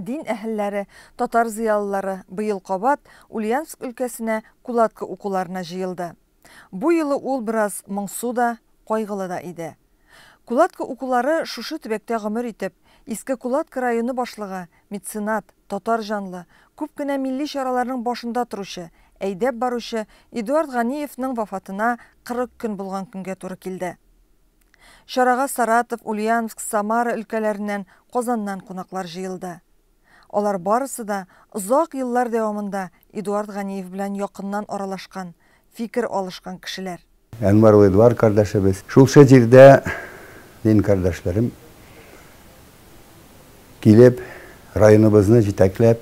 дин әһелләре, татар зыялылары быел кабат Ульяновск өлкәсенә Кулаткы укуларына җыелды. Бу юлы ул бераз моңсу да, кайгылы да иде. Кулаткы укулары шушы төбәктә гомер итеп, Иске Кулаткы районы башлыгы, меценат, татар җанлы, күп кенә милли чараларның башында торучы, әйдәп баручы Эдуард Ганиевның вафатына 40 көн булган көнгә туры килде. Чарага Саратов, Ульяновск, Самара өлкәләреннән, Казаннан кунаклар җыелды. Алар барысы да озак еллар дәвамында Эдуард Ганиев белән якыннан аралашкан, фикер алышкан кешеләр. Әнвәр Эдуард кардәшебез. Шулшы җирдә дин кардәшләрем килеп, районыбызны җитәкләп,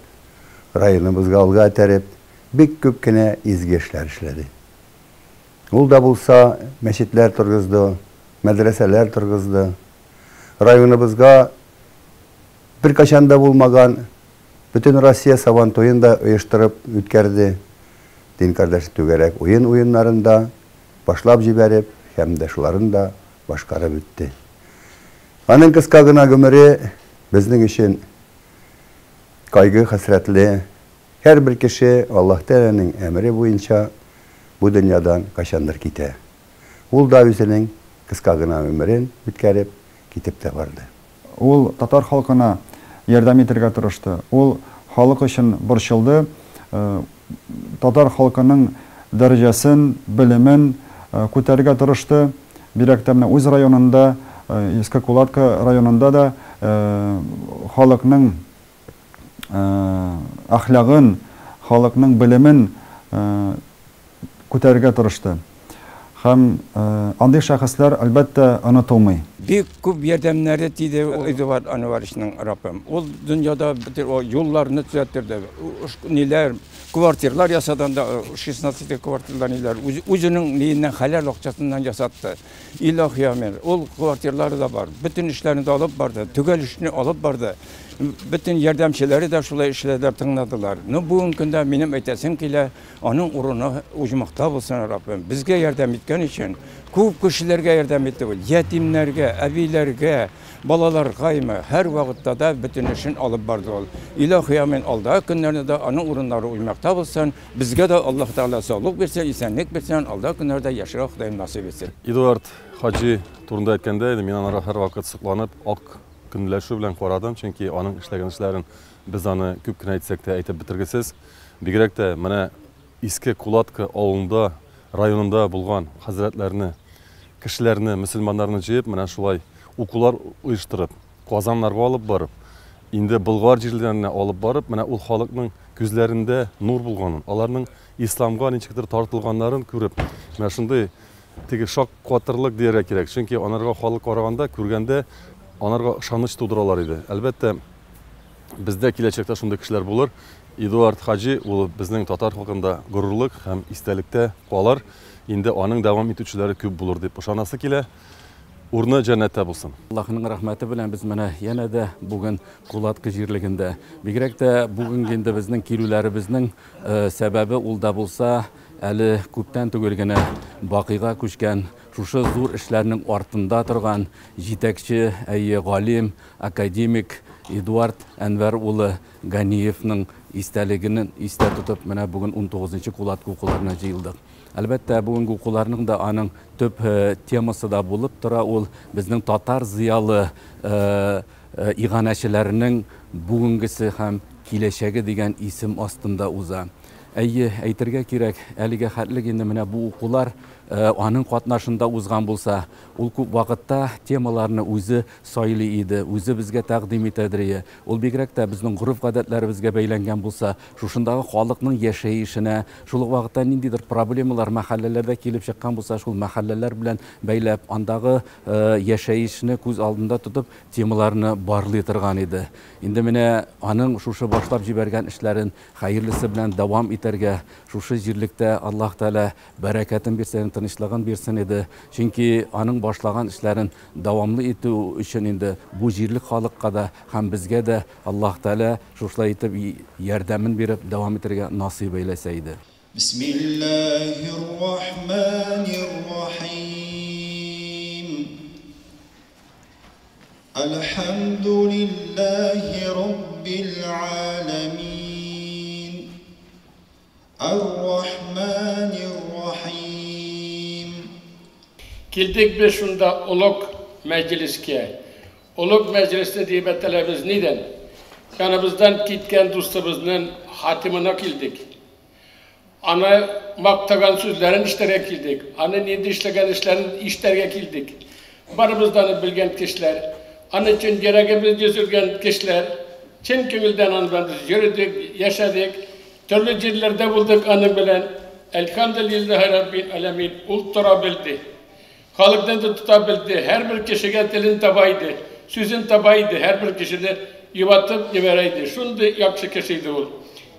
районыбызга алга этәреп, бик күп кенә изге эшләр эшләде. Ул да булса мәчетләр торгызды, мәдрәсәләр торгызды. Районыбызга беркайчан да булмаган бөтен Россия Сабан туен да оештырып үткәрде. Дин кардәш түгәрәк уен уеннарында башлап җибәреп, һәм дә шуларын да башкарып үтте. Аның кыска гына гомере безнең өчен кайгы хәсрәтле. Һәрбер кеше Аллаһ Тәгаләнең әмере буенча бу дөньядан кайчандыр китә. Ул да үзенең кыска гына гомерен үткәреп китеп тә барды. Ул татар халкына ярдәм итәргә тырышты. Ул халык өчен борчылды. Татар халкының дәрәҗәсен, белемен күтәрергә тырышты. Бигрәк тә менә үз районында, Иске Кулаткы районында да халыкның әхлагын, халыкның белемен күтәрергә тырышты. Һәм андый шәхесләр, әлбәттә, онытылмый. Бик күп ярдәмнәре тиде Эдуард Анваровичның, Раббым. Ул дөньяда бөтен юлларны төзәттерде. Ниләр, квартирлар ясады анда, 16 квартирлар ниләр. Үзенең ниеннән хәләл акчасыннан ясатты. Илаһи амин. Ул квартирлары да бар. Бөтен эшләрне дә алып барды. Төгәл эшне алып барды. Бөтен ярдәмчеләре дә шулай эшләделәр, тыңладылар. Ну, бүгенге көндә минем әйтәсем килә, аның урыны оҗмахта булсын, Раббым. Безгә ярдәм иткән өчен, күп кешеләргә ярдәм итте ул. Ятимнәргә, әбиләргә, балаларга име, һәр вакытта да бөтен эшен алып барды ул. Илаһи амин, алдагы көннәрдә дә аның урыннары оҗмахта булсын. Безгә дә Аллаһ Тәгалә саулык бирсен, исәнлек бирсен, алдагы көннәрдә яшәргә Ходаем насыйп итсен. Эдуард Хаҗи турында әйткәндә, инде мин анарга һәрвакыт сокланып, ак көнләшү белән карадым, чөнки аның эшләгән эшләрен без аны күп кенә әйтсәк тә әйтеп бетергесез. Бигрәк тә менә Иске Кулаткы авылында, районында булган хәзрәтләрне, кешеләрне, мөселманнарны җыеп, менә шулай укулар оештырып, Казаннарга алып барып, инде Болгар җирләренә алып барып, менә ул халыкның күзләрендә нур булганын, аларның исламга ничектер тартылганнарын күреп, менә шундый теге шак катырлык дияргә кирәк. Чөнки анарга халык караганда, күргәндә анарга ышаныч тудыралар иде. Әлбәттә, бездә киләчәктә шундый кешеләр булыр. Эдуард Хаҗи ул безнең татар халкында горурлык һәм истәлектә калыр. Инде аның дәвам итүчеләре күп булыр дип ышанасы килә. Урны җәннәттә булсын. Аллаһның рәхмәте белән без менә янә дә бүген Кулаткы җирлегендә. Бигрәк тә бүгенге инде безнең килүләребезнең сәбәбе ул да булса, әле күптән түгел генә бакыйга күчкән, шушы зур эшләрнең артында торган җитәкче, әйе, галим, академик Эдуард Әнвәр улы Ганиевның истәлеген истә тотып, менә бүген 19 Кулаткы укуларына җыелдык. Әлбәттә, бүгенге укуларның да аның төп темасы да булып тора, ул безнең татар зыялы иганәчеләренең бүгенгесе һәм киләчәге дигән исем астында уза. Әйе, әйтергә кирәк, әлегә хәтлек инде менә бу укулар аның катнашында узган булса, ул күп вакытта темаларны үзе сайлый иде, үзе безгә тәкъдим итәдер. Ул бигрәк тә безнең гореф-гадәтләребезгә бәйләнгән булса, шушындагы халыкның яшәешенә, шул ук вакытта ниндидер проблемалар мәхәлләләрдә килеп чыккан булса, шул мәхәлләләр белән бәйләп, андагы яшәешне күз алдында тотып, темаларны барлый торган иде. Инде менә аның шушы башлап җибәргән эшләрен хәерлесе белән дәвам итәргә, шушы җирлектә Аллаһ Тәгалә бәрәкәтен бирсен, тынычлыгын бирсен иде. Чөнки аның башлаган эшләрен дәвамлы итү өчен инде бу җирлек халыкка да һәм безгә дә Аллаһ Тәгалә шушылай итеп ярдәмен биреп дәвам итәргә насыйп әйләсә иде. Бисмиллаһир-рахманир-рахим. Әлхәмдүлиллаһи раббил Килдек без шунда олуг мәҗлескә. Олуг мәҗлесне дип әйтәләбез нидән? Яныбыздан киткән дустыбызның хатимына килдек. Аны мактаган сүзләрен ишетергә килдек. Аны нинди эшләгән эшләрен ишетергә килдек. Барыбыз да аны белгән кешеләр. Аны чын йөрәгебез йөзелгән кешеләр. Чын күңелдән аның белән без йөрдек, яшәдек. Төрле җирләрдә булдык аның белән. Әлхәмдүлилләһи раббил әләмин. Ул тора белде. Халыкны да тота белде. Һәрбер кешегә телен таба иде. Сүзен таба иде. Һәрбер кешене юатып җибәрә иде. Шундый яхшы кеше иде ул.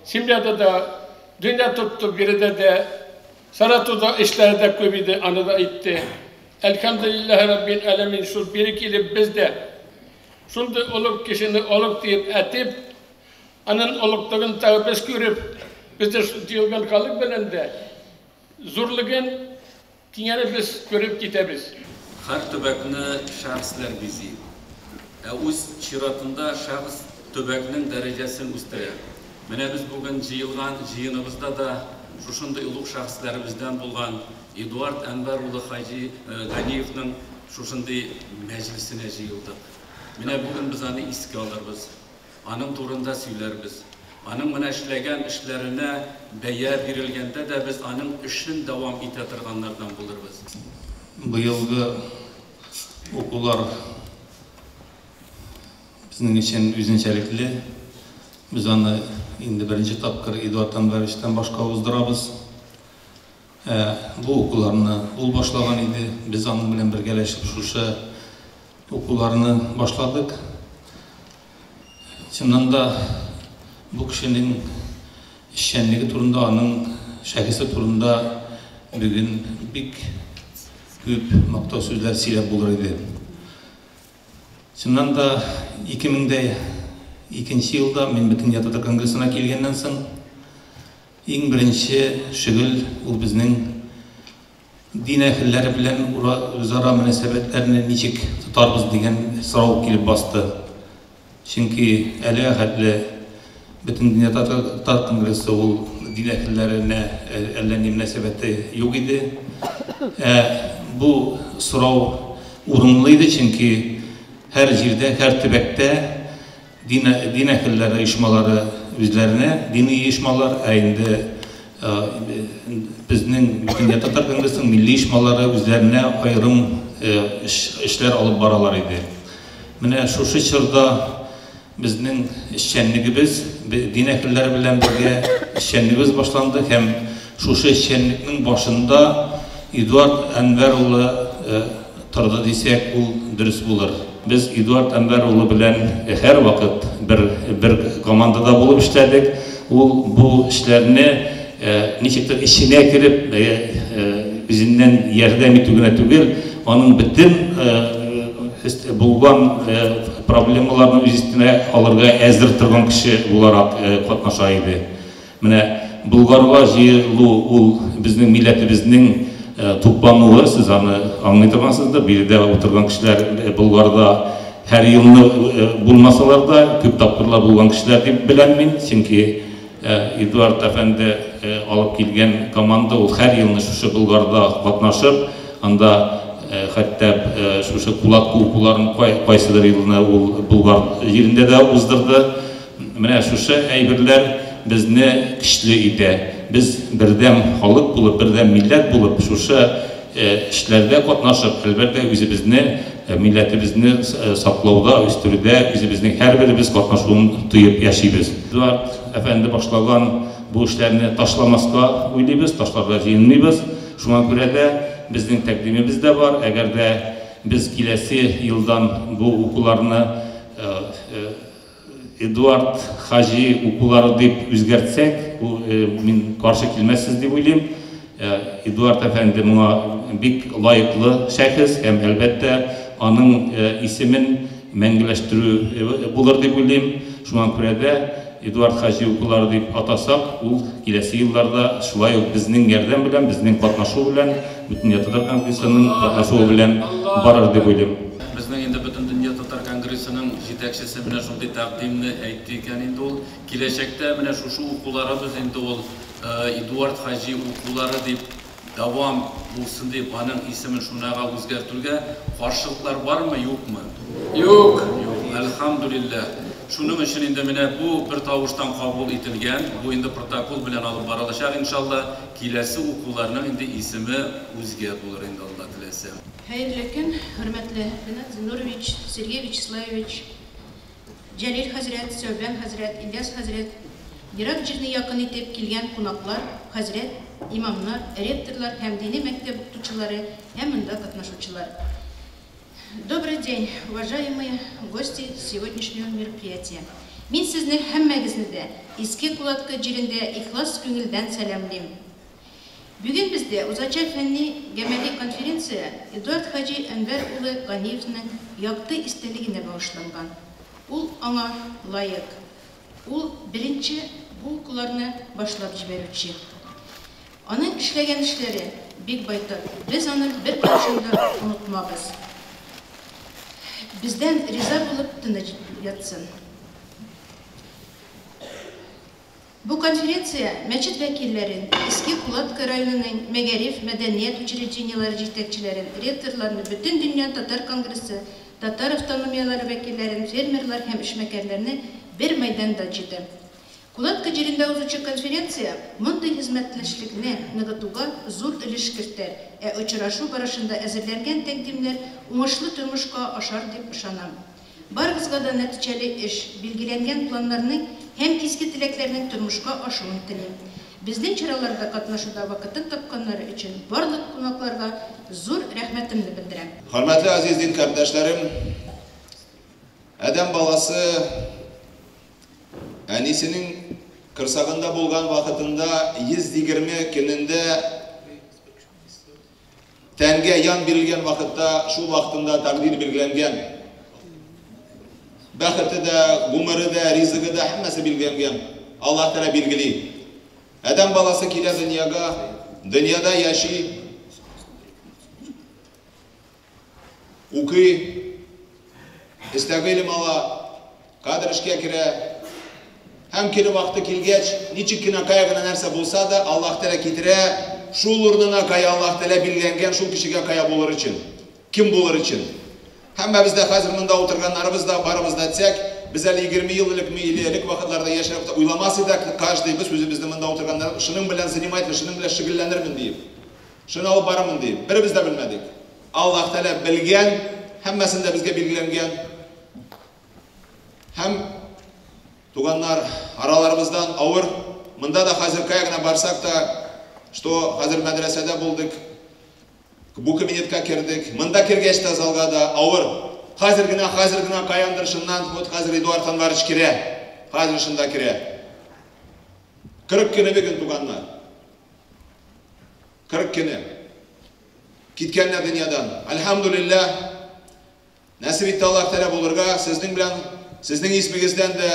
Семьяда да дөнья тотты, биредә дә Саратовда эшләре дә күп иде, аны да әйтте. Әлхәмдүлилләһи раббил әләмин, шул бире килеп без дә шундый олуг кешене олуг диеп әтеп, анын олуглыгын тагы без күреп, без дә шул җыелган халык белән дә зурлыгын киңәнеп без күреп китәбез. Һәр төбәкне шәхесләр бизи. Ә үз чиратында шәхес төбәкнең дәрәҗәсен үстерә. Менә без бүген җыелган җыеныбызда да шушындый олуг шәхесләребездән булган Эдуард Әнвәр улы Хаҗи Ганиевның шушындый мәҗлесенә җыелдык. Менә бүген без аны искә алырбыз. Аның турында сөйләрбез. Аның менә эшләгән эшләренә бәя бирелгәндә дә без аның эшен дәвам итә торганнардан булырбыз. Быелгы укулар безнең өчен үзенчәлекле. Без аны инде беренче тапкыр Эдуард Әнвәровичтан башка уздырабыз. Бу укуларны ул башлаган иде. Без аның белән бергәләшеп шушы укуларны башладык. Чыннан да бу кешенең эшчәнлеге турында, аның шәхесе турында бүген бик күп мактау сүзләр сөйләп булыр иде. Чыннан да 2002 елда мин Бөтендөнья татар конгрессына килгәннән соң иң беренче шөгыль ул безнең дин әһелләре белән үзара мөнәсәбәтләрне ничек тотарбыз дигән сорау килеп басты. Чөнки әлегә хәтле Бөтендөнья татар конгрессы ул дин әһелләренә әллә ни мөнәсәбәте юк иде. Бу сорау урынлы иде, чөнки һәр җирдә, һәр төбәктә дин әһелләре оешмалары үзләренә дини оешмалар, ә инде безнең Бөтендөнья татар конгрессының милли оешмалары үзләренә аерым эшләр алып баралар иде. Менә шушы чорда безнең эшчәнлегебез, дин әһелләре белән бергә эшчәнлегебез башланды һәм шушы эшчәнлекнең башында Эдуард Әнвәр улы торды дисәк, ул дөрес булыр. Без Эдуард Әнвәр улы белән һәрвакыт бер командада булып эшләдек. Ул бу эшләрне ничектер эченә кереп, үзеннән ярдәм итү генә түгел, аның бөтен булган проблемаларны үз өстенә алырга әзер торган кеше буларак катнаша иде. Менә Болгарга җыелу ул безнең милләтебезнең туплануы, сез аны аңлый торгансыздыр. Биредә утырган кешеләр Болгарда һәр елны булмасалар да, күп тапкырлар булган кешеләр дип беләм мин, чөнки Эдуард әфәнде алып килгән команда ул һәр елны шушы Болгарда катнашып, анда хәтта шушы кулак укуларын кайсыдыр елны ул Болгар җирендә дә уздырды. Менә шушы әйберләр безне көчле итә. Без бердәм халык булып, бердәм милләт булып, шушы эшләрдә катнашып, әлбәттә, үзебезне, милләтебезне саклауда, үстерүдә үзебезнең һәрберебез катнашуын тоеп яшибез. Эдуард әфәнде башлаган бу эшләрне ташламаска уйлыйбыз, ташларга җыенмыйбыз. Шуңа күрә дә безнең тәкъдимебез дә бар. Әгәр дә без киләсе елдан бу укуларны Эдуард Хаҗи укулары дип үзгәртсәк, мин каршы килмәссез дип уйлыйм. Эдуард әфәнде моңа бик лаеклы шәхес һәм әлбәттә аның исемен мәңгеләштерү булыр дип уйлыйм. Шуңа күрә дә Эдуард Хаҗи укулары дип атасак, ул киләсе елларда шулай ук безнең ярдәм белән, безнең катнашу белән, Бөтендөнья татар конгрессының катнашуы белән барыр дип уйлыйм. Безнең инде Бөтендөнья татар конгрессының җитәкчесе менә шундый тәкъдимне әйтте икән инде ул. Киләчәктә менә шушы укуларыбыз инде ул Эдуард Хаҗи укулары дип дәвам булсын дип, аның исемен шунага үзгәртүгә каршылыклар бармы, юкмы? Юк. Юк, әлхәмдүлилләһ. Шуның өчен инде менә бу бер тавыштан кабул ителгән, бу инде протокол белән алып барылачак, иншалла, киләсе укуларның инде исеме үзгә булыр инде, Алла теләсә. Хәерле көн, хөрмәтле Ринат Зиннурович, Сергей Вячеславович, Җәлил хәзрәт, Сәүбән хәзрәт, Ильяс хәзрәт, ерак җирне якын итеп килгән кунаклар, хәзрәт, имамнар, ректорлар һәм дини мәктәп укытучылары һәм монда катнашучылар. Добрый день, уважаемые гости сегодняшнего мероприятия. Мин сезне һәммәгезне дә Иске Кулаткы җирендә ихлас күңелдән сәламлим. Бүген бездә узачак фәнни гамәли конференция Эдуард хаҗи Әнвәр улы Ганиевның якты истәлегенә багышланган. Ул аңа лаек. Ул беренче бу укуларны башлап җибәрүче. Аның эшләгән эшләре бик байтак. Без аны беркайчан да онытмабыз. Бездән риза булып тыныч ятсын. Бу конференция мәчет вәкилләрен, Иске Кулаткы районының мәгариф, мәдәният учреждениеләре җитәкчеләрен, ректорларны, Бөтендөнья татар конгрессы, татар автономияләре вәкилләрен, фермерлар һәм эшмәкәрләрне бер мәйданда җыйды. Кулаткы җирендә узучы конференция мондый хезмәттәшлекне ныгытуга зур өлеш кертәр, ә очрашу барышында әзерләнгән тәкъдимнәр уңышлы тормышка ашар дип ышанам. Барыгызга да нәтиҗәле эш, билгеләнгән планнарның һәм изге теләкләрнең тормышка ашуын телим. Безнең чараларда катнашуда вакытын тапканнары өчен барлык кунакларга зур рәхмәтемне белдерәм. Хөрмәтле азиз дин кардәшләрем, адәм баласы әнисенең корсагында булган вакытында 120 көнендә тәнгә ян бирелгән вакытта, шул вакытында тәкъдир билгеләнгән. Бәхете дә, гомере дә, ризыгы да һәммәсе билгеләнгән. Аллаһ Тәгалә билгели. Адәм баласы килә дөньяга, дөньяда яши, укый, өстәге гыйлем ала, кадр эшкә керә. Һәм килеп вакыты килгәч, ничек кенә кая гына нәрсә булса да, Аллаһ Тәгалә китерә, шул урынына кая Аллаһ Тәгалә билгеләнгән, шул кешегә кая булыр өчен, кем булыр өчен. Һәммәбез дә хәзер монда утырганнарыбыз да, барыбыз да әйтсәк, без әле 20 ел элекме или элек вакытларда яшәп тә уйламас идек, каждый без үзебезне монда утырганнар шуның белән занимать, шуның белән шөгыльләнермен диеп. Шуны алып барырмын диеп. Беребез дә белмәдек. Аллаһ Тәгалә белгән, һәммәсен дә безгә билгеләнгән. Һәм туганнар, араларыбыздан авыр, монда да хәзер кая гына барсак та, что хәзер мәдрәсәдә булдык, бу кабинетка кердек, монда кергәч тә залга да авыр. Хәзер генә, хәзер генә каяндыр шуннан, вот хәзер Эдуард Анварович керә. Хәзер шунда керә. 40 көне бүген, туганнар. 40 көне. Киткәннәр дөньядан. Альхамдулиллаһ. Нәсип итте Аллаһ Тәгалә булырга, сезнең белән, сезнең исмегездән дә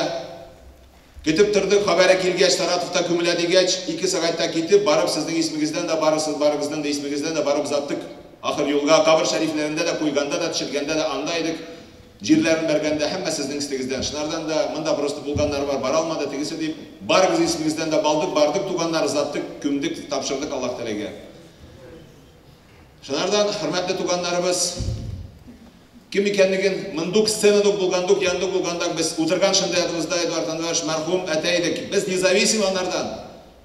көтеп тордык, хәбәре килгәч, Саратовта күмелә дигәч, 2 сәгатьтә китеп, барып сезнең исмегездән дә, барысы барыгызның да исмегездән дә барып озаттык. Ахыр юлга, кабер шәрифләрендә дә куйганда да, төшергәндә дә анда идек. Җирләрен бәргәндә һәммә сезнең өстегездән. Шунардан да монда просто булганнар бар, бара алмады тегесе дип, барыгыз исмегездән дә балдык, бардык, туганнар озаттык, күмдек, тапшырдык Аллаһ Тәгаләгә. Шунардан, хөрмәтле туганнарыбыз, кем икәнлеген мондук сценадук булгандук, яндук булганда без утырган шунда ядыбызда Эдуард Анварович мәрхүм әтә идек. Без независим анардан.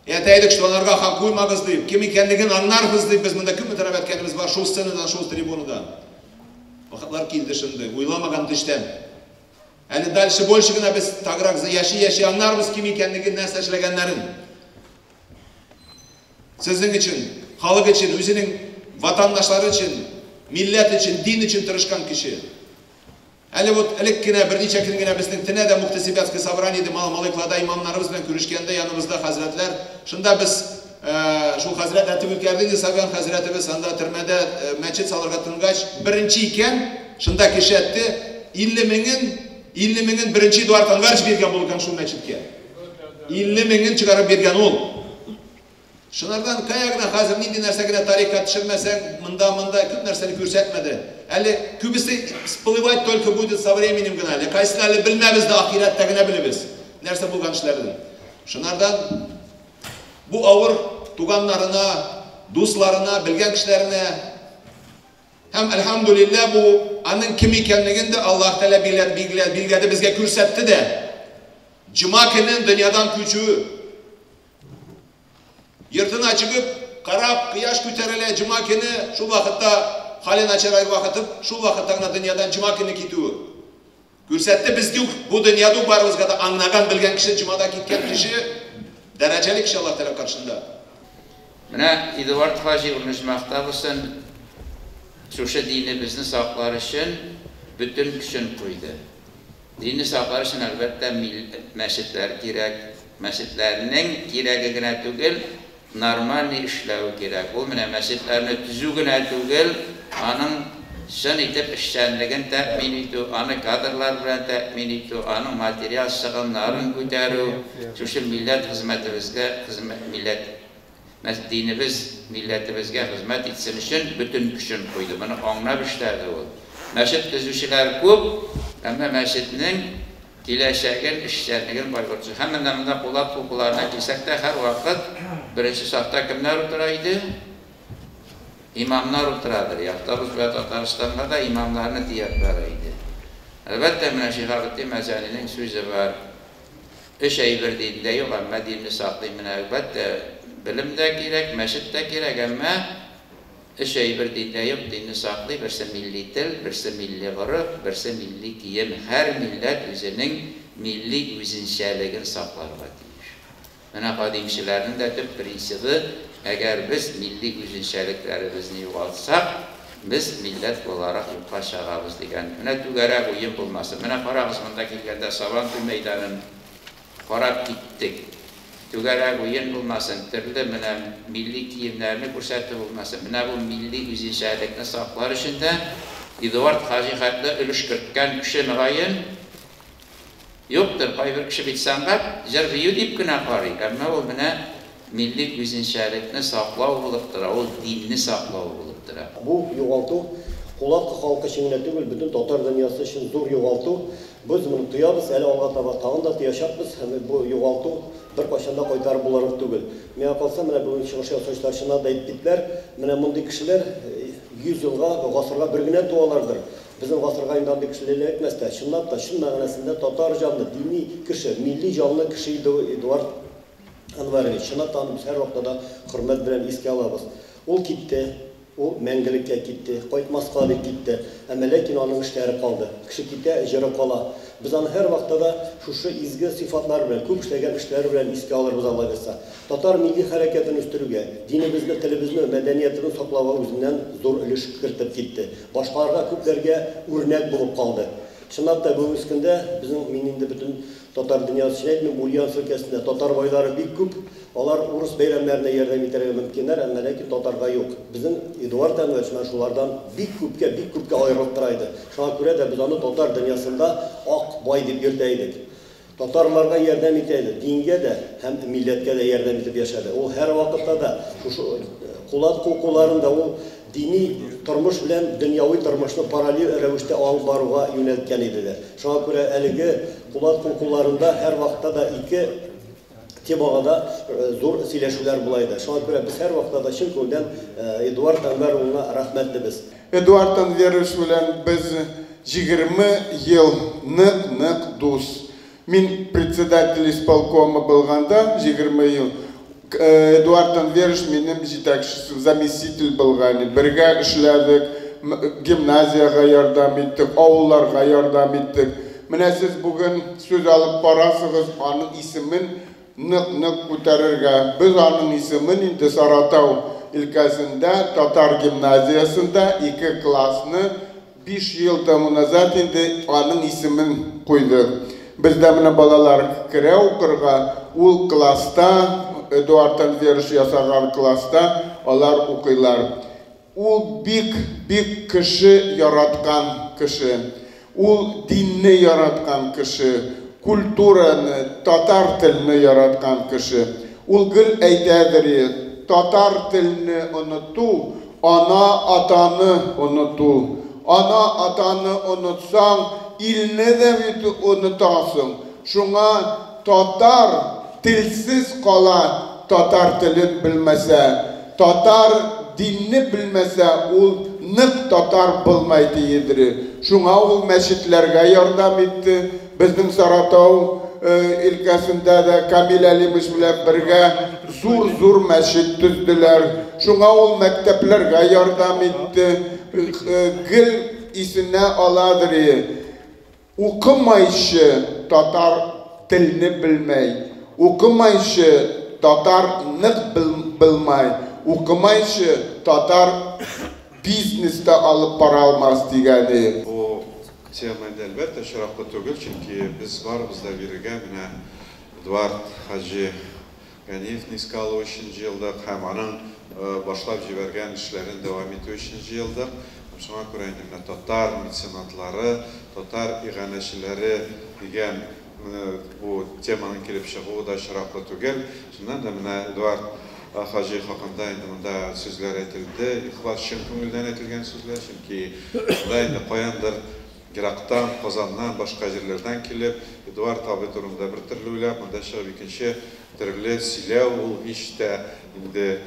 Әтә идек, что анарга хак куймагыз дип, кем икәнлеген аңнарбыз дип, без монда күпме торып әткәнебез бар шул сценадан, шул трибунадан. Вакытлар килде шунда, уйламаган төштән. Әле дальше больше гына без таграк яши-яши аңнарбыз кем икәнлеген, нәрсә эшләгәннәрен. Сезнең өчен, халык өчен, үзенең ватандашлары өчен, милләт өчен, дин өчен тырышкан кеше. Әле вот элек кенә, берничә көн генә безнең Тенәдә мөхтәсибәтский собрание иде, Малыклада имамнарыбыз белән күрешкәндә яныбызда хәзрәтләр. Шунда без шул хәзрәт әйтеп үткәрде инде, Сабян хәзрәтебез анда төрмәдә мәчет салырга тынгач, беренче икән, шунда кеше әйтте, 50 меңен, 50 меңен беренче Эдуард Анварович биргән булган шул мәчеткә. 50 меңен чыгарып биргән ул. Шунардан кая гына хәзер нинди нәрсә генә тарихка төшермәсәң, монда күп нәрсәне күрсәтмәде. Әле күбесе всплывать только будет со временем гына. Әле кайсын әле белмәбез дә, ахирәттә генә белебез. Нәрсә булган эшләрдән. Шунардан бу авыр туганнарына, дусларына, белгән кешеләренә. Һәм әлхәмдүлилләһ бу аның кем икәнлеген дә Аллаһ Тәгалә билгеләде, безгә күрсәтте дә. Җома көнен дөньядан күчүе. Йортына чыгып, карап, кояш күтәрелә, җома көне, шул вакытта хәле начарайгы вакыты, шул вакытта гына дөньядан җома көне китүе. Күрсәтте безгә үк, бу дөньяда ук барыбызга да аңнаган, белгән кеше, җомада киткән кеше, дәрәҗәле кеше Аллаһ Тәгалә каршында. Менә Эдуард хаҗи урыны оҗмахта булсын, шушы динебезне саклар өчен бөтен көчен куйды. Динне саклар өчен, әлбәттә, мәчетләр кирәк. Мәчетләрнең кирәге генә түгел, нормальный эшләве кирәк. Ул менә мәчетләрне төзү генә түгел, аның чын итеп эшчәнлеген тәэмин итү, аны кадрлар белән тәэмин итү, аның материаль чыгымнарын күтәрү, шушы милләт хезмәтебезгә, милләт, динебез милләтебезгә хезмәт итсен өчен бөтен көчен куйды. Моны аңлап эшләде ул. Мәчет төзүчеләр күп, әмма мәчетнең киләчәген, эшчәнлеген кайгыртучы. Һәм менә монда Кулак укуларына килсәк тә, һәрвакыт беренче сафта кемнәр утыра иде? Имамнар утырадыр. Яктабыз белән Татарстанга да имамнарны төяп бара иде. Әлбәттә, менә Шиһабетдин Мәзәнинең сүзе бар. Өч әйбер диндә юк, әмма динне саклый. Менә, әлбәттә, белем дә кирәк, мәчет тә кирәк, әмма өч әйбер диндә юк, динне саклый, берсе милли тел, берсе милли гореф, берсе милли кием. Һәр милләт үзенең милли үзенчәлеген сакларга тиеш. Менә кадимчеләрнең дә төп принцибы, әгәр без милли үзенчәлекләребезне югалтсак, без милләт буларак юкка чыгабыз дигән. Менә түгәрәк уен булмасын. Менә карагыз, монда килгәндә Сабантуй мәйданын карап киттек. Түгәрәк уен булмасын, төрле менә милли киемнәрне күрсәтү булмасын. Менә бу милли үзенчәлекне саклар өчен дә Эдуард хаҗи хәтле өлеш керткән кеше мөгаен юктыр. Кайбер кеше бит сәнгать, җыр-бию дип кенә карый, әмма ул менә милли үзенчәлекне саклау булып тора, ул динне саклау булып тора. Бу югалту Кулаткы халкы өчен генә түгел, бөтен татар дөньясы өчен зур югалту. Без моны тоябыз, әле алга таба тагын да тоячакбыз һәм бу югалту беркайчан да кайтарып булырлык түгел. Миңа калса, менә бүген чыгыш ясаучылар чыннан да әйтеп киттеләр, менә мондый кешеләр 100 елга, гасырга бер генә туалардыр. Безнең гасырга инде андый кешеләр эләкмәс тә. Чынлап та, чын мәгънәсендә татар җанлы, дини кеше, милли җанлы кеше иде Эдуард Әнвәрович. Чынлап та аны без һәрвакытта да хөрмәт белән искә алабыз. Ул китте, ул мәңгелеккә китте, кайтмаска дип китте. Әмма ләкин аның эшләре калды. Кеше китә, җыры кала. Без аны һәрвакытта да шушы изге сыйфатлары белән, күп эшләгән эшләре белән искә алырбыз, Алла бирса. Татар милли хәрәкәтен үстерүгә, динебезне, телебезне, мәдәниятебезне саклауга үзеннән зур өлеш кертеп китте. Башкаларга, күпләргә үрнәк булып калды. Чынлап та, бүгенге көндә безнең, мин инде бөтен татар дөньясы өчен әйтмим, Ульяновск өлкәсендә татар байлары бик күп. Алар урыс бәйрәмнәренә ярдәм итәргә мөмкиннәр, әмма ләкин татарга юк. Безнең Эдуард Әнвәрович менә шулардан бик күпкә, бик күпкә аерылып тора иде. Шуңа күрә дә без аны татар дөньясында ак бай дип йөртә идек. Татарларга ярдәм итә иде, дингә дә һәм милләткә дә ярдәм итеп яшәде. Ул һәрвакытта да шушы Кулат кукуларын да ул дини тормыш белән дөньяви тормышны параллель рәвештә алып баруга юнәлткән иде дә. Шуңа күрә әлеге Кулат кукуларында һәрвакытта да ике темага да зур сөйләшүләр була иде. Шуңа күрә без һәрвакытта да чын күңелдән Эдуард Әнвәр улына рәхмәтлебез. Эдуард Әнвәрович белән без 20 ел нык-нык дус. Мин председатель исполкома булганда 20 ел Эдуард Әнвәрович минем җитәкче, заместитель булган. Бергә эшләдек, гимназиягә ярдәм иттек, авылларга ярдәм иттек. Менә сез бүген сүз алып барасыгыз, аның исемен нык-нык күтәрергә. Без аның исемен инде Саратау өлкәсендә, татар гимназиясендә 2 классны 5 ел тому назад инде аның исемен куйдык. Бездә менә балалар керә укырга, ул класста, Эдуард Әнвәрович ясаган класста алар укыйлар. Ул бик-бик кеше яраткан кеше. Ул динне яраткан кеше, культураны, татар телне яраткан кеше. Ул гел әйтәдер, татар телне оныту, ана атаны оныту. Ана атаны онытсаң, илне дә бит онытасың. Шуңа татар телсез кала, татар телен белмәсә. Татар динне белмәсә, ул нык татар булмай диедер. Шуңа ул мәчетләргә ярдәм итте. Безнең Саратау өлкәсендә дә Камил Әлимович белән бергә зур-зур мәчет төзделәр. Шуңа ул мәктәпләргә ярдәм итте. Гел исенә аладыр. Укымайчы татар телне белмәй, укымайчы татар нык белмай, укымайчы татар бизнеста алып бара алмас дигәне. Бу тема инде, әлбәттә, очраклы түгел, чөнки без барыбыз да бирегә менә Эдуард хаҗи Ганиевны искә алу өчен җыелдык һәм аның башлап җибәргән эшләрен дәвам итү өчен җыелдык. Һәм шуңа күрә инде менә татар меценатлары, татар иганәчеләре дигән бу теманың килеп чыгуы да очраклы түгел. Чыннан да менә Эдуард хаҗи хакында инде монда сүзләр әйтелде, ихлас, чын күңелдән әйтелгән сүзләр, чөнки монда инде каяндыр Ерактан, Казаннан, башка җирләрдән килеп, Эдуард абый турында бер төрле уйлап, монда чыгып икенче төрле сөйләү ул һич тә инде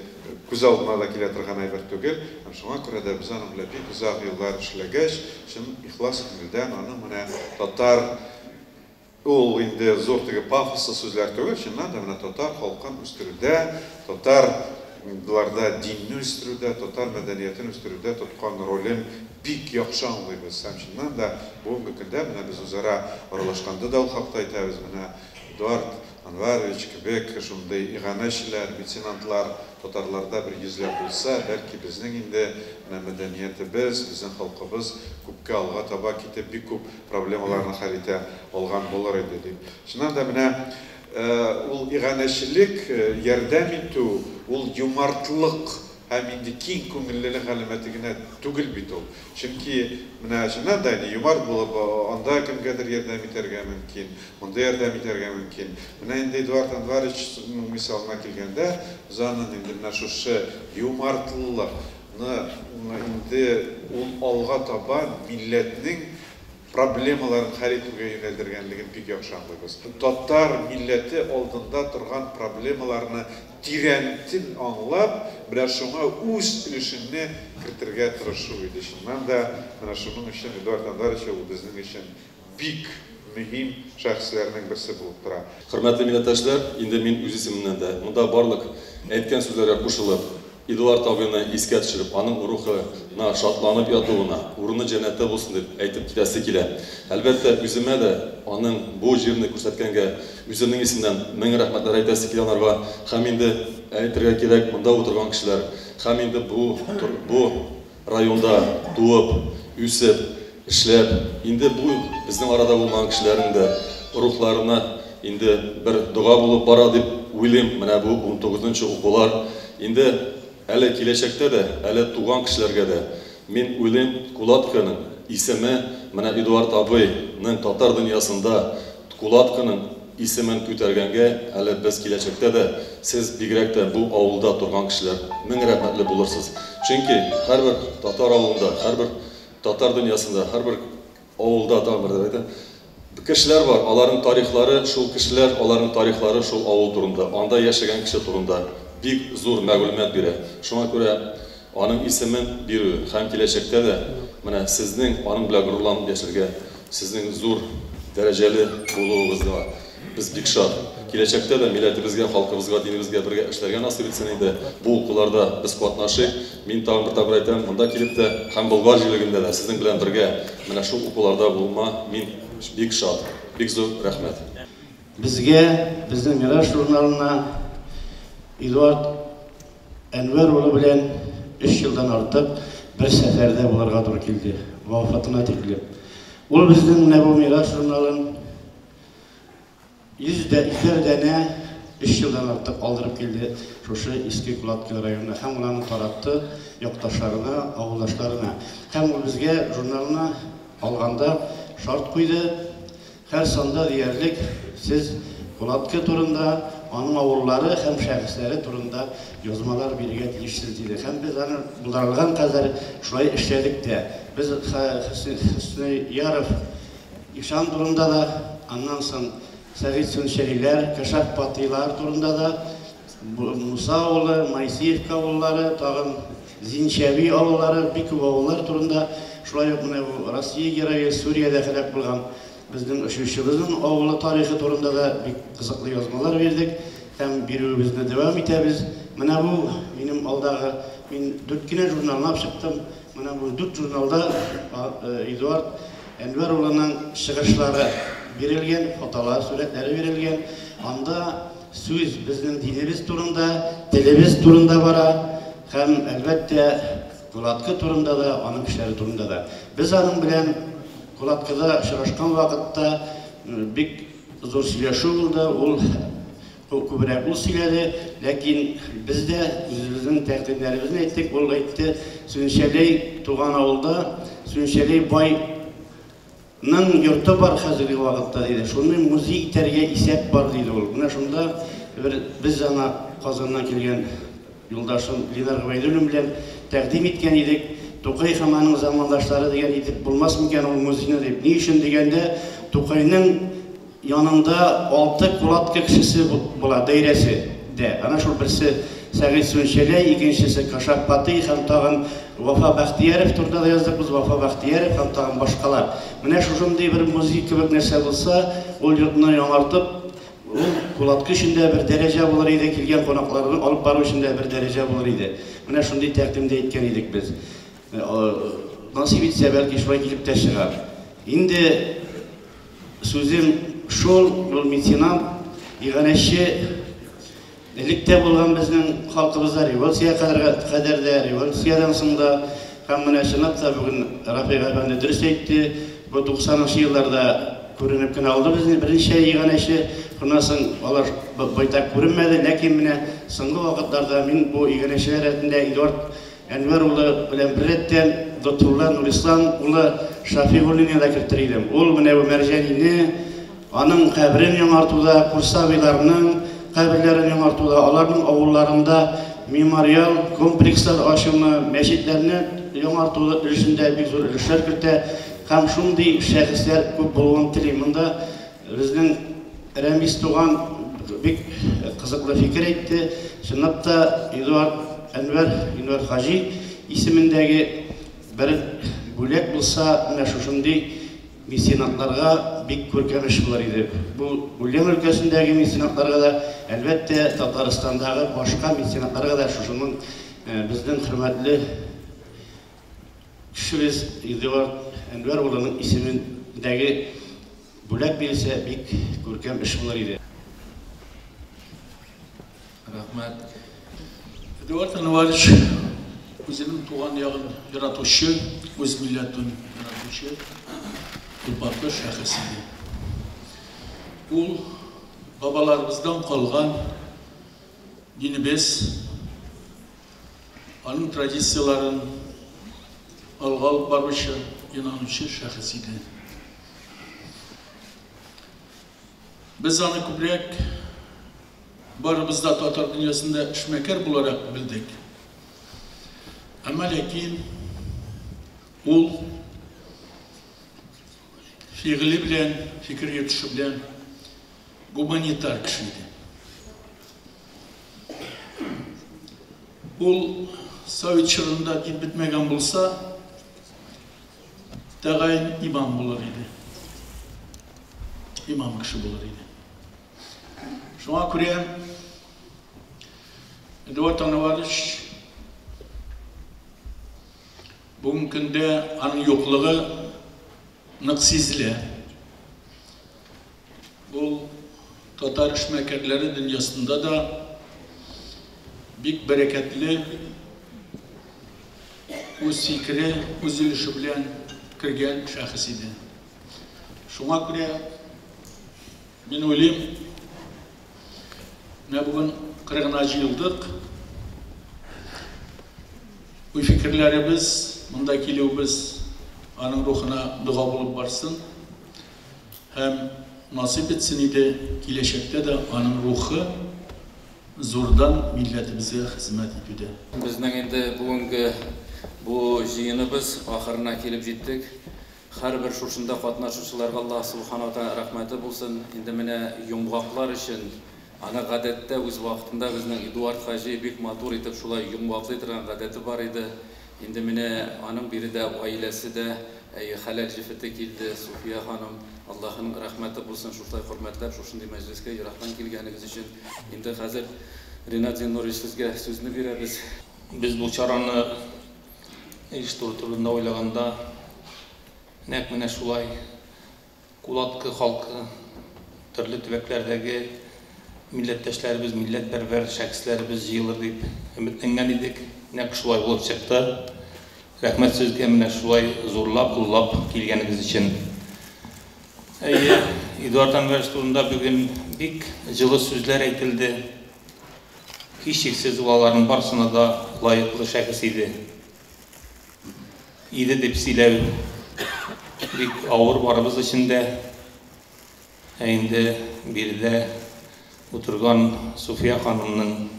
күз алдына да килә торган әйбер түгел. Һәм шуңа күрә дә без аның белән бик озак еллар эшләгәч, чын ихлас күңелдән аның менә татар Ул инде зур теге пафослы сүзләр түгел, чыннан да менә татар халкын үстерүдә, татар ларда динне үстерүдә, татар мәдәниятен үстерүдә тоткан ролен бик яхшы аңлыйбыз. Һәм чыннан да бүгенге көндә менә без үзара аралашканда да ул хакта әйтәбез, менә Эдуард Анварович кебек шундый иганәчеләр, меценантлар татарларда бер йөзләп булса, бәлки безнең инде менә мәдәниятебез, безнең халкыбыз күпкә алга таба китеп, бик күп проблемаларны хәл итә алган булыр иде дип. Чыннан да менә ул иганәчелек, ярдәм итү, ул юмартлык һәм инде киң күңеллелек галәмәте генә түгел бит ул. Чөнки менә чыннан да инде юмарт булып анда кемгәдер ярдәм итәргә мөмкин, монда ярдәм итәргә мөмкин. Менә инде Эдуард Анваровичның мисалына килгәндә, без аның инде менә шушы юмартлылыкны инде ул алга таба милләтнең проблемаларын хәл итүгә юнәлдергәнлеген бик яхшы аңлыйбыз. Татар милләте алдында торган проблемаларны тирәнтен аңлап, менә шуңа үз өлешеңне кертергә тырышу иде. Чыннан да, менә шуның өчен Эдуард Анварович ул безнең өчен бик мөһим шәхесләрнең берсе булып тора. Хөрмәтле милләттәшләр, инде мин үз исемемнән дә, монда барлык әйткән сүзләргә кушылып, Эдуард абыйны искә төшереп, аның рухына шатланып ятуына, урыны җәннәттә булсын дип әйтеп китәсе килә. Әлбәттә, үземә дә аның бу җирне күрсәткәнгә үземнең исемнән мең рәхмәтләр әйтәсе килә анарга. Һәм инде әйтергә кирәк, монда утырган кешеләр һәм инде бу бу районда туып, үсеп, эшләп, инде бу безнең арада булмаган кешеләрнең дә рухларына инде бер дога булып бара дип уйлыйм. Менә бу унтугызынчы укулар инде әле киләчәктә дә, әле туган кешеләргә дә, мин уйлыйм, Кулатканың исеме менә Эдуард абыйның татар дөньясында Кулатканың исемен күтәргәнгә әле без киләчәктә дә, сез бигрәк тә бу авылда торган кешеләр мең рәхмәтле булырсыз. Чөнки һәрбер татар авылында, һәрбер татар дөньясында, һәрбер авылда, тагын бер әйтәм, кешеләр бар, аларның тарихлары, шул кешеләр, аларның тарихлары шул авыл турында, анда яшәгән кеше турында бик зур мәгълүмат бирә. Шуңа күрә аның исемен бирү һәм киләчәктә дә менә сезнең аның белән горурланып яшәргә, сезнең зур дәрәҗәле булуыгызга без бик шат. Киләчәктә дә милләтебезгә, халкыбызга, динебезгә бергә эшләргә насыйп итсен инде. Бу укуларда без катнашыйк. Мин тагын бер тапкыр әйтәм, монда килеп тә һәм Болгар җирлегендә дә сезнең белән бергә менә шул укуларда булуыма мин бик шат. Бик зур рәхмәт. Безгә, безнең Мираж журналына Эдуард Әнвәр улы белән өч елдан артык бер сәфәрдә булырга туры килде, вафатына тиклем. Ул безнең менә бу Мираж журналын 100 дә икәр данә өч елдан артык алдырып килде шушы Иске Кулаткин районына һәм ул аны таратты якташларына, авылдашларына. Һәм ул безгә журналны алганда шарт куйды, һәр санда диярлек сез Кулатка турында, аның авыллары һәм шәхесләре турында язмалар бирергә тиешсез, диде. Һәм без аны булдырылган кадәр шулай эшләдек тә. Без Хөснияров Ишан турында да, аннан соң Сәгыйть Сүнчәлиләр, Кашаф Патыйлар турында да Муса авылы, Моисеевка авыллары, тагын Зинчәби авыллары, бик күп авыллар турында, шулай ук менә бу Россия герое Сүриядә һәлак булган безнең очучыбызның авылы тарихы турында да бик кызыклы язмалар бирдек һәм бирүебезне дәвам итәбез. Менә бу минем алдагы, мин дүрт кенә журналны алып чыктым. Менә бу дүрт журналда Эдуард Әнвәр улының чыгышлары бирелгән, фотолар, сурәтләре бирелгән. Анда сүз безнең динебез турында, телебез турында бара һәм, әлбәттә, Кулаткы турында да, аның кешеләре турында да. Без аның белән Кулаткыда очрашкан вакытта бик зур сөйләшү булды. Ул күбрәк ул сөйләде, ләкин без дә үзебезнең тәкъдимнәребезне әйттек. Ул әйтте, Сүнчәләй туган авылда, Сүнчәләй бай ның йорты бар хәзерге вакытта, диде. Шуны музей итәргә исәп бар, диде ул. Менә шунда бер без аңа Казаннан килгән юлдашым Линар Гобәйдуллин белән тәкъдим иткән идек, Тукай һәм аның замандашлары дигән итеп булмас микән ул музейны дип. Ни өчен дигәндә, Тукайның Янында алты Кулатка кешесе була, даирәсе дә. Ана шул берсе Сәгыйть Сүнчәләй, икенчесе Кашап Патый һәм тагын Вафа Бәхтияров турында да яздык без, Вафа Бәхтияров һәм тагын башкалар. Менә шушындый бер музей кебек нәрсә булса, ул йортны яңартып, ул Кулатка өчен дә бер дәрәҗә булыр иде, килгән кунакларны алып бару өчен дә бер дәрәҗә булыр иде. Менә шундый тәкъдим дә әйткән идек без. Насыйп итсә, бәлки шулай килеп тә чыгар. Инде Сүзем шул, ул меценат, иганәче элек тә булган безнең халкыбызда, революциягә кадәр дә, революциядән соң да. Һәм менә чынлап та бүген Рафыйк әфәнде дөрес әйтте, бу 90 нчы елларда күренеп кенә алды безнең берничә иганәче, шуннан соң алар байтак күренмәде. Ләкин менә соңгы вакытларда мин бу иганәчеләр рәтендә Эдуард Әнвәр улы белән беррәттән Лотфулла Нурислам улы Шафигуллинны да кертер идем. Ул менә бу Мәрҗанине, аның каберен яңартуда, Курсавиларның каберләрен яңартуда, аларның авылларында мемориал комплекслар ачуны, мәчетләрне яңарту өлешендә бик зур өлешләр кертә һәм шундый шәхесләр күп булуын телим. Монда Безнең Рәмис туган бик кызыклы фикер әйтте. Чынлап та, Эдуард Әнвәр, Әнвәр Хаҗи исемендәге бер бүләк булса, менә шушындый меценатларга бик күркәм эш булыр иде. Бу Ульян өлкәсендәге меценатларга да, әлбәттә, Татарстандагы башка меценатларга да шушының безнең хөрмәтле кешебез Эдуард Әнвәр улының исемендәге Бүләк бирелсә, бик күркәм эш булыр иде. Рәхмәт. Эдуард Анварович үзенең туган ягын яратучы, үз милләтен яратучы олпатлы шәхес иде. Ул бабаларыбыздан калган динебез, аның традицияләрен алга алып баручы, инанучы шәхес иде. Без аны күбрәк барыбыз да татар дөньясында эшмәкәр буларак белдек. Әмма ләкин ул фигыле белән, фикер йөртеше белән гуманитар кеше иде. Ул совет чорында дин бетмәгән булса, тәгаен имам булыр иде. Имам кеше булыр иде. Шуңа күрә Эдуард Анварович бүгенге көндә аның юклыгы нык сизелә. Ул татар эшмәкәрләре дөньясында да бик бәрәкәтле, үз фикере, үз өлеше белән кергән шәхес иде. Шуңа күрә мин уйлыйм, менә бүген кырыгына җыелдык. Уй-фикерләребез, монда килүебез аның рухына дога булып барсын. Һәм насыйп итсен иде киләчәктә дә аның рухы зурдан милләтебезгә хезмәт итүдә. Безнең инде бүгенге бу җыеныбыз ахырына килеп җиттек. Һәрбер шушында катнашучыларга Аллаһ Субхана ва Тәгалә рәхмәте булсын. Инде менә йомгаклар өчен Аны гадәттә үз вакытында безнең Эдуард хаҗи бик матур итеп шулай йомгаклый торган гадәте бар иде. Инде менә аның биредә гаиләсе дә, әйе, хәләл җефете килде, Суфия ханым. Аллаһының рәхмәте булсын, шушылай хөрмәтләп, шушындый мәҗлескә ерактан килгәнегез өчен. Инде хәзер, Ринат Зиннурович, сезгә сүзне бирәбез. Без бу чараны оештыру турында уйлаганда, нәкъ менә шулай Кулаткы халкы, төрле төбәкләрдәге милләттәшләребез, милләтпәрвәр шәхесләребез җыелыр дип өметләнгән идек. Нәкъ шулай булып чыкты. Рәхмәт сезгә менә шулай зурлап, олылап килгәнегез өчен. Әйе, Эдуард Әнвәрович турында бүген бик җылы сүзләр әйтелде. Һичшиксез ул аларның барысына да лаеклы шәхес иде. Иде дип сөйләү бик авыр барыбыз өчен дә. Ә инде биредә утырган Суфия ханымның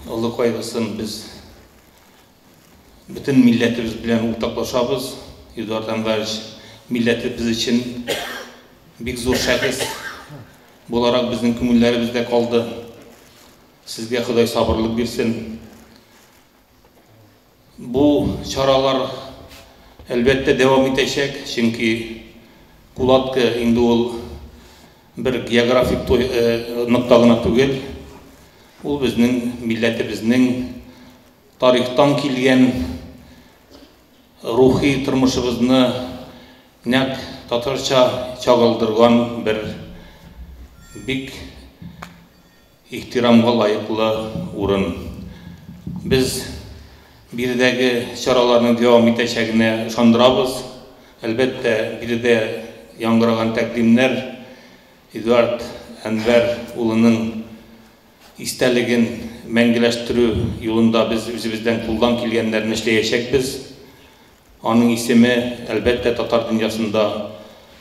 олы кайгысын без бөтен милләтебез белән уртаклашабыз. Эдуард Әнвәрович милләтебез өчен бик зур шәхес буларак безнең күңелләребездә калды. Сезгә Ходай сабырлык бирсен. Бу чаралар, әлбәттә, дәвам итәчәк, чөнки Кулаткы инде ул бер географик нокта гына түгел, ул безнең милләтебезнең тарихтан килгән рухи тормышыбызны нәкъ татарча чагылдырган бер бик Ихтирамга лаеклы урын. Без биредәге чараларның дәвам итәчәгенә ышандырабыз. Әлбәттә, биредә яңгыраган тәкъдимнәр Эдуард Әнвәр улының истәлеген мәңгеләштерү юлында без үзебездән кулдан килгәннәрне эшләячәкбез. Аның исеме, әлбәттә, татар дөньясында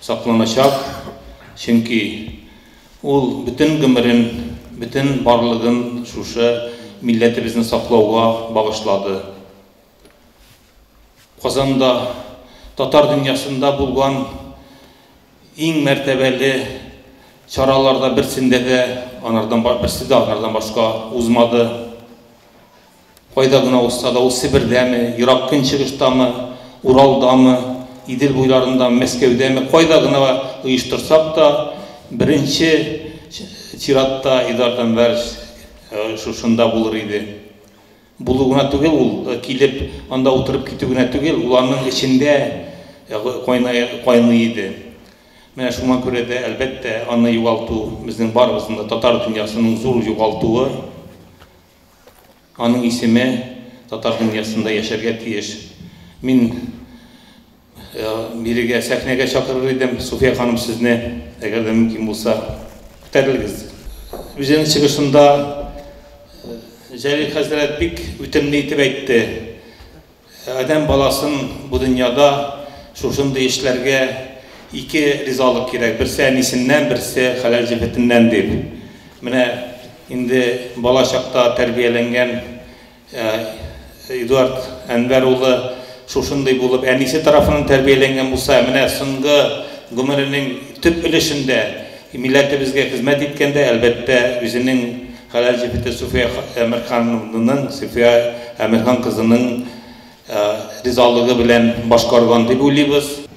сакланачак, чөнки ул бөтен гомерен, бөтен барлыгын шушы милләтебезне саклауга багышлады. Казанда татар дөньясында булган иң мәртәбәле чараларда берсендә дә анардан берсе дә анардан башка узмады. Кайда гына узса да, ул Себердәме, Ерак Көнчыгыштамы, Уралдамы, Идел буйларындамы, Мәскәүдәме, кайда гына оештырсак та, беренче чиратта Эдуард Әнвәрович шушында булыр иде. Булу гына түгел, ул килеп, анда утырып китү генә түгел, ул аның эчендә кайный иде. Менә шуңа күрә дә, әлбәттә, аны югалту безнең барыбызның да, татар дөньясының зур югалтуы. Аның исеме татар дөньясында яшәргә тиеш. Мин бирегә сәхнәгә чакырыр идем, Суфия ханым, сезне, әгәр дә мөмкин булса, күтәрелегез. Үзенең чыгышында Җәлил хәзрәт бик үтемле итеп әйтте. Адәм баласын бу дөньяда шушындый эшләргә ике ризалык кирәк, берсе әнисеннән, берсе хәләл җефетеннән дип. Менә инде бала чакта тәрбияләнгән Эдуард Әнвәр улы шушындый булып әнисе тарафыннан тәрбияләнгән булса, менә соңгы гомеренең төп өлешендә милләтебезгә хезмәт иткәндә, әлбәттә, үзенең хәләл җефете Суфия Әмирхановнаның, Суфия Әмирхан кызының ризалыгы белән башкарган дип уйлыйбыз.